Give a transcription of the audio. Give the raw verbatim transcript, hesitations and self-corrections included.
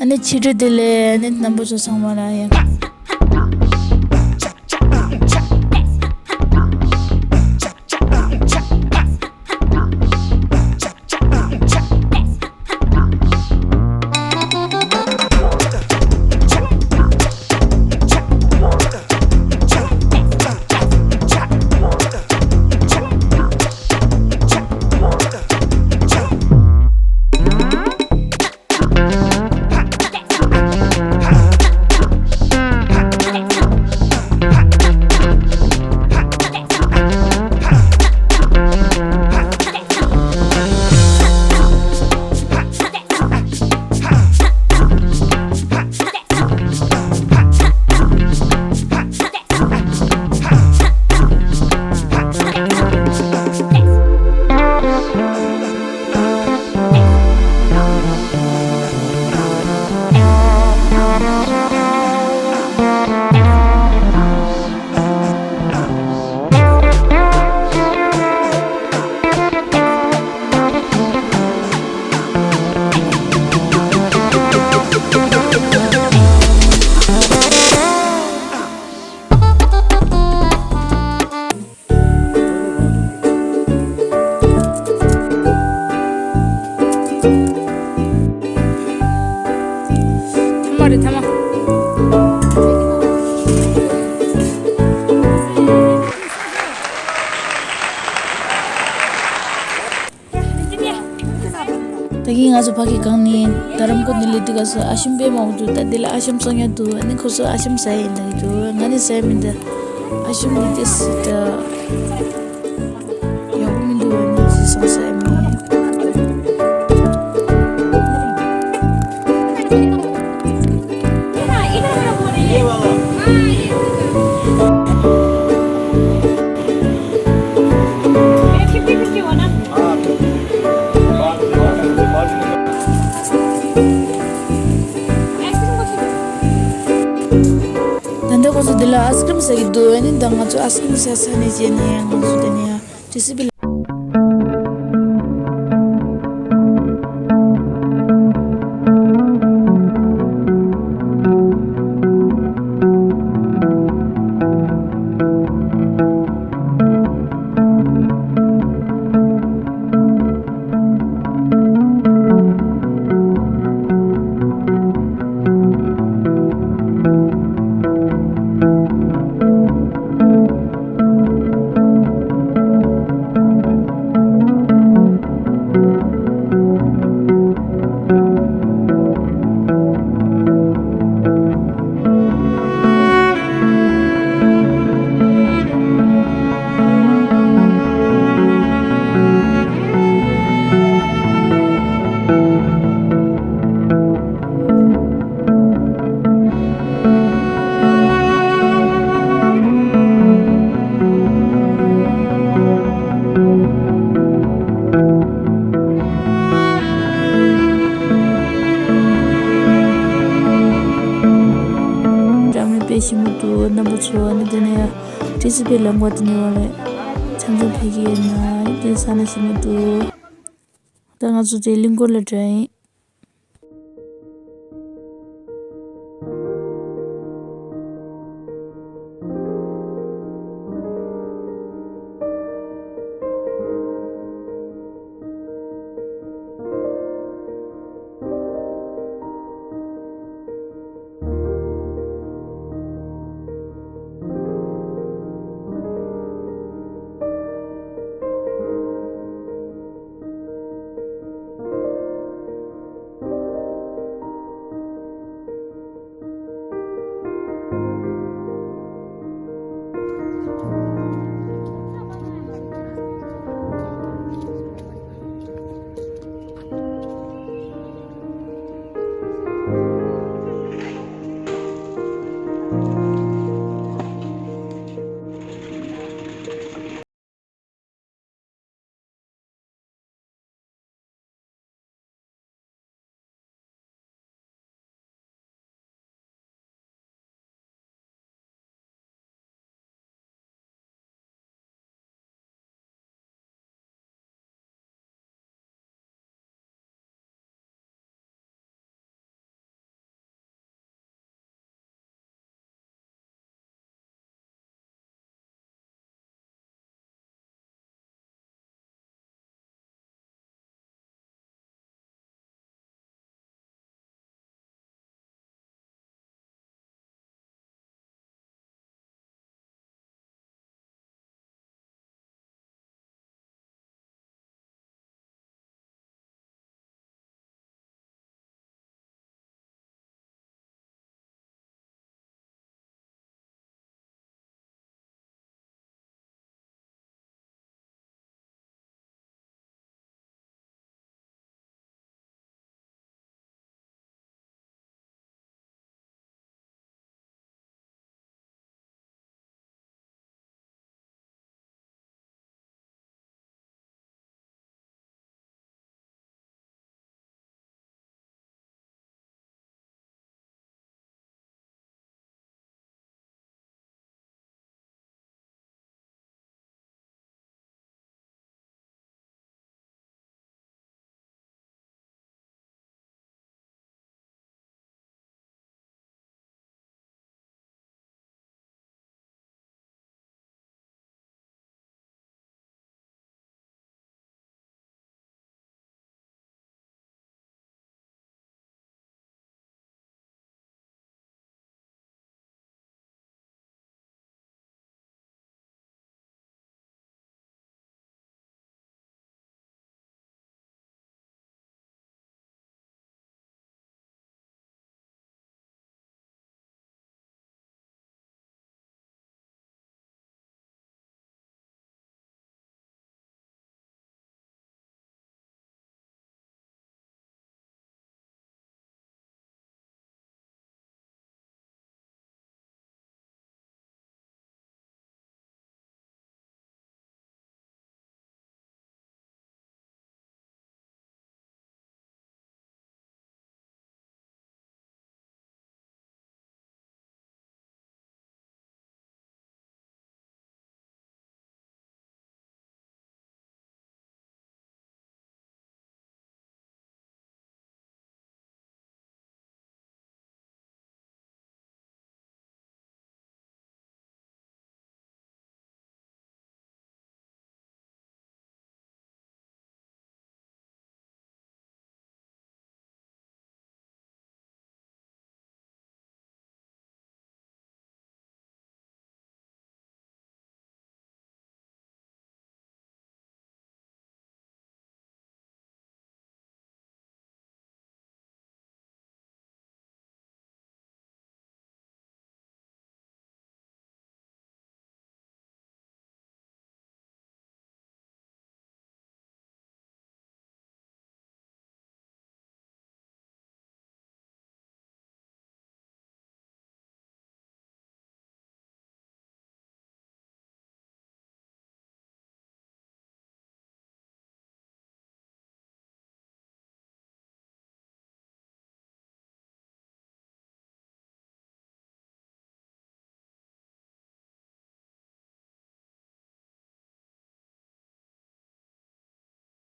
ཨ་ནི་ཕྱི་དྲོ་བདེ་ལེགས། ཨ་ནི་རྣམ་པ་ཚོ་ཚང་མ་ལ་ཡང་། ཐ་མ་རེད་ཐ་མ། ད་གིན་ང་ཚོ་ཕ་གི་གང་ནས་རྡ་རམ་ཀོ་ནས་སླེབས་དུས་སྐབས་སུ་ཨ་ཞིམ་དཔེ་མང་པོ་འདུག་ད་འདི་ལ་ཨ་ཞིམ་བཙོང་ཡག་འདུག་ཨ་ནི་ཁོ་ཚོ་ཨ་ཞིམ་ཟ་ཡིན་ལབ་ཀྱི་འདུག་ང་ནི་ཟ་ཡི་མི་འདུག་ཨ་ཞིམ་ནི་ཏོག་ཙམ་ད་ཡག་པོ་མི་འདུག་ཨ་ནི་ཅི་སོང་ཟ་ཡི་མི་འདུག་ད་ལྟ་ཁོ་ཚོ་འདི་ལ་ཨའི་སི་ཀྲིམ་ཟ་གི་འདུག་ཨ་ནི་ད་ང་ཚོ་ཨའི་སི་ཀྲིམ་ཟ་ས་ནས་བྱས་ནས་ང་ཚོ་དེ་ནས་ཏི་སི་བི་ལ། འདྲ་མི་དཔེ་ཞིམ་པོ་འདུག་རྣམ་པ་ཚོ། ཨ་ནི་དེ་ནས་ཏི་སི་བི་ལམ་ཁ་དེ་ནས་བ་ལས་འཆམ་འཆམ་ཕེབས་ཀྱི་ཡོད་ན་དེ་ས་ན་ཞིམ་པོ་འདུག་ད་ང་ཚོ་དེ་གླིང་སྐོར་ལ་འགྲོ་ཡིན།